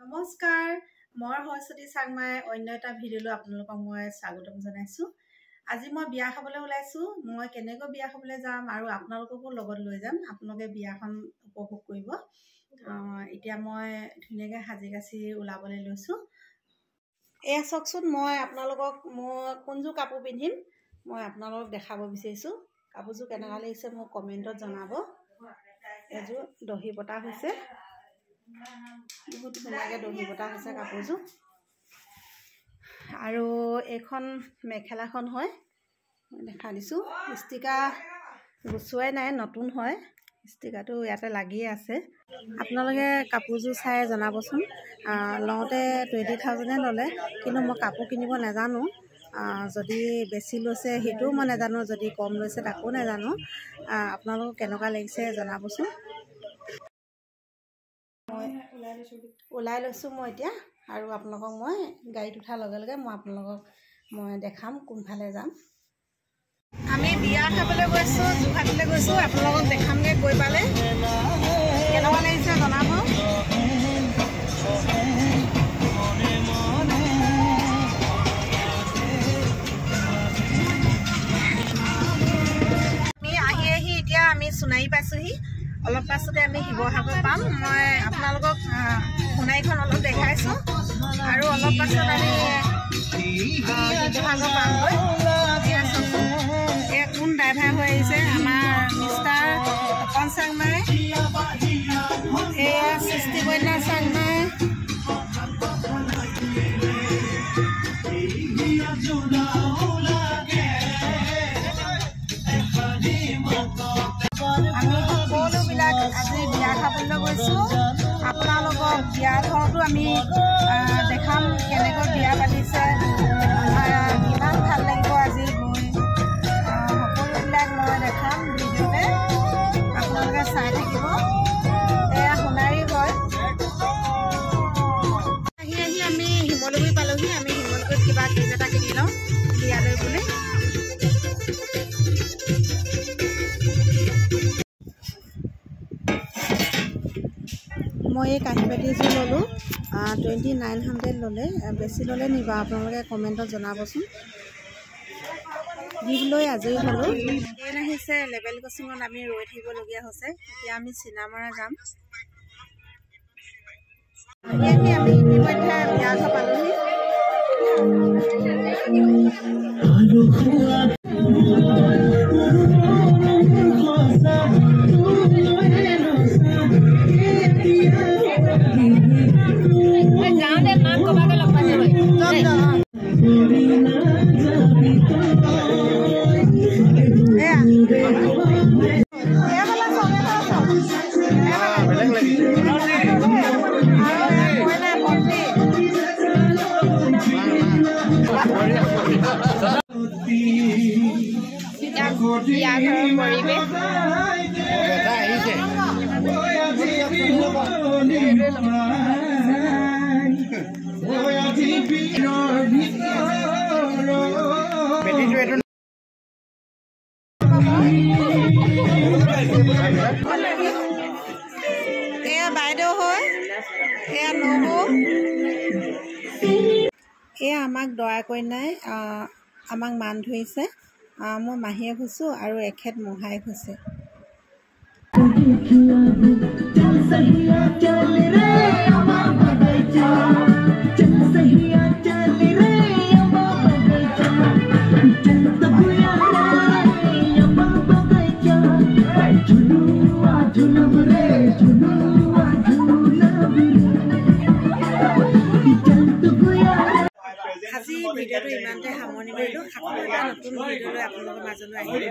নমস্কাৰ, মই সৰস্বতী চাংমাই অন্য এটা ভিডিঅ'লৈ আপোনালোকক মই স্বাগতম জনাইছোঁ। আজি মই বিয়া খাবলৈ ওলাইছোঁ। মই কেনেকৈ বিয়া খাবলৈ যাম আৰু আপোনালোককো লগত লৈ যাম, আপোনালোকে বিয়াখন উপভোগ কৰিব। এতিয়া মই ধুনীয়াকৈ সাজি কাচি ওলাবলৈ লৈছোঁ। এয়া চাওকচোন, মই আপোনালোকক মই কোনযোৰ কাপোৰ পিন্ধিম মই আপোনালোকক দেখাব বিচাৰিছোঁ। কাপোৰযোৰ কেনেকুৱা লাগিছে মোক কমেণ্টত জনাব। এযোৰ দহি বতা হৈছে, বহুত ধুনীয়াকৈ দহি বতা হৈছে কাপোৰযোৰ। আৰু এইখন মেখেলাখন হয়, মই দেখাই দিছোঁ। ষ্টিকাৰ গুচোৱাই নাই, নতুন হয়, ষ্টিকাৰটো ইয়াতে লাগিয়ে আছে। আপোনালোকে কাপোৰযোৰ চাই জনাবচোন। লওঁতে 20,000 ল'লে, কিন্তু মই কাপোৰ কিনিব নাজানো। যদি বেছি লৈছে সেইটোও মই নাজানো, যদি কম লৈছে তাকো নাজানো। আপোনালোকক কেনেকুৱা লাগিছে জনাবচোন। মই ওলাই লৈছোঁ মই এতিয়া, আৰু আপোনালোকক মই গাড়ীত উঠাৰ লগে লগে মই আপোনালোকক মই দেখাম কোনফালে যাম। আমি বিয়া খাবলৈ গৈছোঁ, যোৰহাটলৈ গৈছোঁ, আপোনালোকক দেখামগৈ গৈ পালে। কেনেকুৱা লাগিছে জনাব। আমি আহি আহি এতিয়া আমি সোণাৰী পাইছোঁহি। অলপ পাছতে আমি শিৱসাগৰ পাম। মই আপোনালোকক সোণাৰীখন অলপ দেখাইছোঁ, আৰু অলপ পাছত আমি শিৱসাগৰ পামগৈ। এয়া চাওকচোন, এয়া কোন ড্ৰাইভাৰ হৈ আহিছে, আমাৰ মিষ্টাৰ তপন চাংমাই, এয়া সৃষ্টিকন্যা চাংমাই। আমি সকলোবিলাক আজি বিয়া খাবলৈ গৈছোঁ। আপোনালোকক বিয়া ঘৰতো আমি দেখাম কেনেকৈ বিয়া পাতিছে, কিমান ভাল লাগিব আজি গৈ। সকলোবিলাক মই দেখাম ভিডিঅ'তে, আপোনালোকে চাই থাকিব। এয়া সোণাৰী হয়। আহি আহি আমি শিমলুগুৰি পালোহি। আমি শিমলুগুৰিত কিবা কেক এটা কিনি লওঁ বিয়ালৈ বুলি। মই এই কাঁহী বাতিযোৰ ল'লোঁ, 2900 ল'লে। বেছি ল'লে নিবা আপোনালোকে কমেণ্টত জনাবচোন। গিফ্ট লৈ আজৰি হ'লোঁ। ট্ৰেইন আহিছে, লেবেল ক্ৰচিঙত আমি ৰৈ থাকিবলগীয়া হৈছে। এতিয়া আমি চিনামৰা যাম। আহি আহি আমি ইতিমধ্যে বিয়া ঘৰ পালোহি। বিয়া ঘৰৰ পৰিৱেশ। এয়া বাইদেউ হয়, এয়া নবৌ। এয়া আমাক দৰা কইনাই আমাক মান ধৰিছে। মই মাহীয়েক হৈছোঁ আৰু এখেত মহায়েক হৈছে। আজি ভিডিঅ'টো ইমানতে সামৰণি মাৰিলোঁ। আকৌ এটা নতুন ভিডিঅ'লৈ আপোনালোকৰ মাজলৈ আহিম।